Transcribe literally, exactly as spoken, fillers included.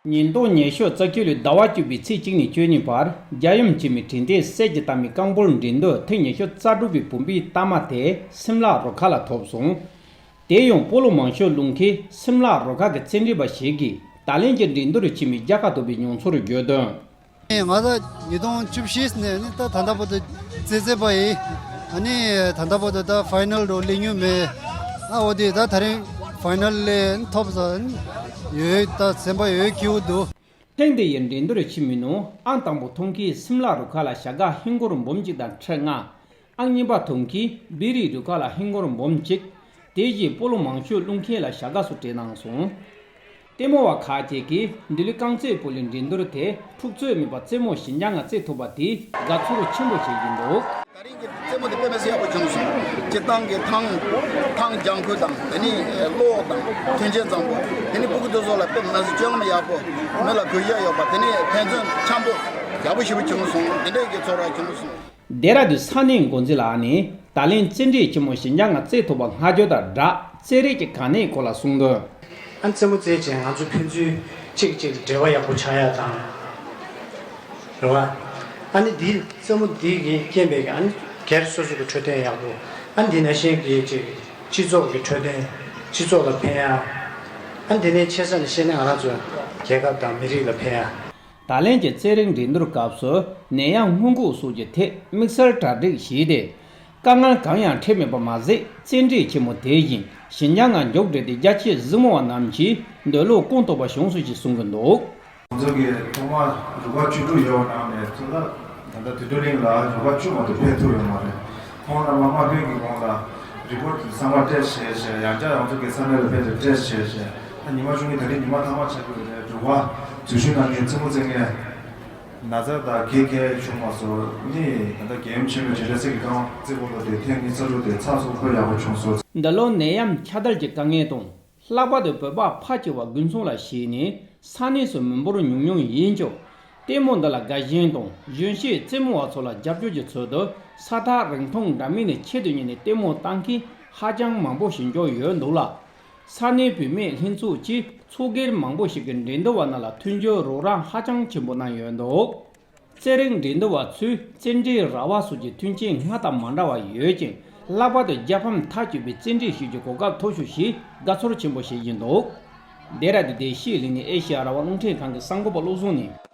ཉིས་སྟོང་ཉི་ཤུ་རྩ་བརྒྱད་ལོའི་ཟླ་བ་བཅུ་པའི་ཚེས་གཅིག་ནས་བཅུ་གཉིས་བར་རྒྱལ་ཡུམ་ཆེན་མོའི་དྲན་རྟེན་གསེར་གྱི་རྟ་མའི་རྐང་སྤོལ་འགྲན་བསྡུར་ཐེངས་ཉི་ཤུ་རྩ་དྲུག་པའི་བུམ་པའི་རྟགས་མ་དེ་སིམ་ལ་རུ་ཁག་ལ་ཐོབ་སོང་། དེ་ཡང་སྤོ་ལོ་མང་ཤོས་བླུག་མཁན་སིམ་ལ་རུ་ཁག་གི་རྩེད་འགྲན་པ་ཞིག་གིས་ད་ལན་གྱི་འགྲན་བསྡུར་ཆེན་མོའི་རྒྱལ་ཁ་ཐོབ་པའི་མྱོང་ཚོར་བརྗོད་དོན། ང་ད་ཉིས་སྟོང་བཅུ་བཞི་ནས་ནི་ད་ད་ལྟ་བར་དུ་རྩེད་རྩེད་པ་ཡིན། ཨ་ནི་ད་ལྟ་བར་དུ་ད་ཕའི་ནལ་རུ་སླེབས་མྱོང་མེད། ཨ་འོ་དེ་ད་ད་རིང་ཕའི་ནལ་སླེབས་ཐོབ་ས་ཡོད། ད་སེམས་པ་ཡོད་སྐྱིད་པོ་འདུག་ཐེངས་འདི་ཡི་འགྲན་བསྡུར་ཆེན་མོའི་ནང་ཨང་དང་པོ་ཐོབ་མཁན་སིམ་ལ་རུ་ཁག་ལ་བྱ་དགའ་ཧིན་སྒོར་འབུམ་གཅིག་དང་ཁྲི་ལྔ། ཨང་གཉིས་པ་ཐོབ་མཁན་བི་རི་རུ་ཁག་ལ་ཧིན་སྒོར་འབུམ་གཅིག་དེ་བཞིན་སྤོ་ལོ་མང་ཤོས་བླུག་མཁན་ལ་བྱ་དགའ་སོགས་སྤྲད་གནང་སོང་། ལྟད་མོ་བ་ཁག་ཅིག་གིས་འདི་ལོའི་རྐང་རྩེད་སྤོ་ལོའི་འགྲན་བསྡུར་དེ་འཁྲུག་རྩོད་མེད་པར་རྩེད་མོ་ཞི་འཇམ་ངང་རྩེད་ཐུབ་པ་དེས་དགའ་ཚོར་ཆེན་པོ་བྱེད་བཞིན་འདུག་ད་རིང་གི་རྩེད་མོ་དེ་དཔེ་མི་སྲིད་ཡག་པོ་བྱུང་སོང་། སྤྱིར་བཏང་གི་ཐང་ཐང་ལྗང་ཁུ་དང་དེ་ནི་གློག་དང་མཐུན་རྐྱེན་བཟང་པོ། དེ་ནི་སྤུ་གུ་དེ་ཚོ་ལ་དཔེ་མི་སྲིད་སྤྱོད་ངམ་ཡག་པོ། མི་ལ་གུས་ཞབས་ཡོད་པ། དེ་ནི་ཕན་ཚུན་འཆམ་པོ་ཡག་པོ་ཞེ་པོ་བྱུང་སོང་། འདི་འདྲའི་གི་ཚོར་བ་བྱུང་སོང་། ལྡེ་ར་ལྡུན་ས་གནས་འགོ་འཛིན་ལགས་ནས་ད་ལན་རྩེད་འགྲན་ཆེན་མོ་ཞི་འཇམ་ངང་རྩེད་ཐུབ་པ་སྔ་འགྱུར་དང་སྦྲགས་རྩེད་རིགས་ཀྱི་གལ་གནད་སྐོར་ལ་གསུངས་དོན། ཨ་རྩེད་མོ་རྩེད་ཅིང་ང་ཚོ་ཕན་ཚུན་གཅིག་གཅིག་འབྲེལ་བ་ཡག་པོ་ཆགས་ཡ་དང་། རེད་བ། ཨ་ནི་འདི་རྩེད་མོ་འདི་གི་རྐྱེན་པས་ཨ་ནི་སྒེར་སོ་སོ་གི་འཕྲོད་བསྟེན་ཡག་པོ། ཨ་འདི་ནང་བཞིན་གྱི་ཅིག་སྤྱི་ཚོགས་ཀྱི་འཕྲོད་བསྟེན། སྤྱི་ཚོགས་ལ་ཕན་ཡ། ཨ་འདི་ནས་ཆེ་ས་ནས་བཤད་ན་ང་རང་ཚོ་རྒྱལ་ཁབ་དང་མི་རིགས་ལ་ཕན་ཡ། ད་ལན་གྱི་རྩེད་རིགས་འགྲན་བསྡུར་སྐབས་སུ་ནད་ཡམས་སྔོན་འགོག་སོགས་ཀྱི་ཐད་དམིགས་བསལ་གྲ་སྒྲིག་བྱས་ཏེ། དཀའ་ངལ་གང་ཡང་འཕྲད་མེད་པ་མ་ཟད། རྩེད་འགྲན་ཆེན་མོ་དེ་བཞིན་ཞི་འཇམ་ངང་མཇུག་བསྒྲིལ་ཏེ་རྒྱ་ཆེའི་གཟིགས་མོ་བ་རྣམས་ཀྱིས་འདོད་བློ་སྐོང་ཐུབ་པ་བྱུང་སོང་ཞེས་གསུང་གི་འདུག་ང་ཚོ་གི་ཐོག་མར་རུ་ཁག་བཅུ་དྲུག་ཡོད་པ་ནང་ནས་ཚོ་ལ་ད་ལྟ་དུས་དྲུག་གླིང་ལ་རུ་ཁག་བཅུ་མ་གཏོགས་ཕེབས་ཐུབ་ཡོད་མ་རེད། ཁོང་རྣམ་པ་དམར་པོའི་གི་གོང་ལ་རི་པོར་ཊི་ཚང་མ་སྤྲད་བྱས་བྱས། ཡང་བསྐྱར་ང་ཚོ་གི་ས་གནས་ལ་ཕེབས་ཏེ་སྤྲད་བྱས་བྱས། ད་ཉི་མ་བཅུ་གཉིས་ད་རིང་ཉི་མ་ཐ་མ་ཆགས་ཀྱི་ཡོད་རེད། རུ་ཁག་འཛུལ་ཞུགས་གནང་མཁན་རྩེད་མོ་རྩེ་མཁན་ན་ཚ་དང་གད་སྐྱེ་བྱུང་མ་སོང་། ནི་ད་ལྟ་རྒྱལ་ཡུམ་ཆེན་མོའི་དྲན་རྟེན་གསེར་གྱི་རྐང་རྩེད་སྤོ་ལོ་དེ་ཐེངས་ཉི་ཤུ་རྩ་དྲུག་དེ་ཚགས་ཚུད་པོ་ཡག་པོ་བྱུང་སོང་། འདི་ལོ་ནད་ཡམས་ཁྱབ་གདལ་གྱི་དཀའ་ངལ་དང་། ལྷག་པར་དུ་བོད་པ་ཕལ་ཆེ་བ་དགུན་ཚོང་ལ་ཞུགས་ནས་ས་གནས་སུ་མི་འབོར་ཉུང་ཉུང་ཡིན་ཀྱང་། ལྟད་མོ་འདི་ལ་དགའ་ཞེན་དང་གཞོན་སྐྱེས་རྩེད་མོ་བ་ཚོ་ལ་རྒྱབ་སྐྱོར་གྱི་ཚུལ་དུ་ས་ཐག་རིང་ཐུང་འདྲ་མིན་ནས་ཆེད་དུ་གཉེར་ནས་ལྟད་མོ་ལྟ་མཁན་ཧ་ཅང་མང་པོ་ཞིག་འབྱོར་ཡོད་འདུག་ལ། ས་གནས་བུད་མེད་ལྷན་ཚོགས་ཀྱིས་ཚོགས་སྒེར་མང་པོ་ཞིག་གིས་འགྲན་བསྡུར་བ་རྣམས་ལ་མཐུན་འགྱུར་རོགས་རམ་ཧ་ཅང་ཆེན་པོ་གནང་ཡོད་འདུག་རྩེད་རིགས་འགྲན་བསྡུར་བ་ཚོས་རྩེད་འགྲན་ར་བ་སོགས་ཀྱི་མཐུན་རྐྱེན་སྔར་དང་མ་འདྲ་བ་ཡོད་ཅིང་། ལྷག་པར་དུ་རྒྱལ་ཕམ་ཐག་གཅོད་པའི་རྩེད་འགྲན་ཞིག་གི་གོ་སྐབས་ཐོབ་ཤོག་ཞེས་དགའ་ཚོར་ཆེན་པོ་བྱེད་བཞིན་འདུག་ལྡེ་ར་ལྡུན་བདེ་སྐྱིད་གླིང་ནས་ཨེ་ཤེ་ཡ་རང་དབང་རླུང་འཕྲིན་ཁང་གི་གསར་འགོད་པ་བློ་བཟང་ནས།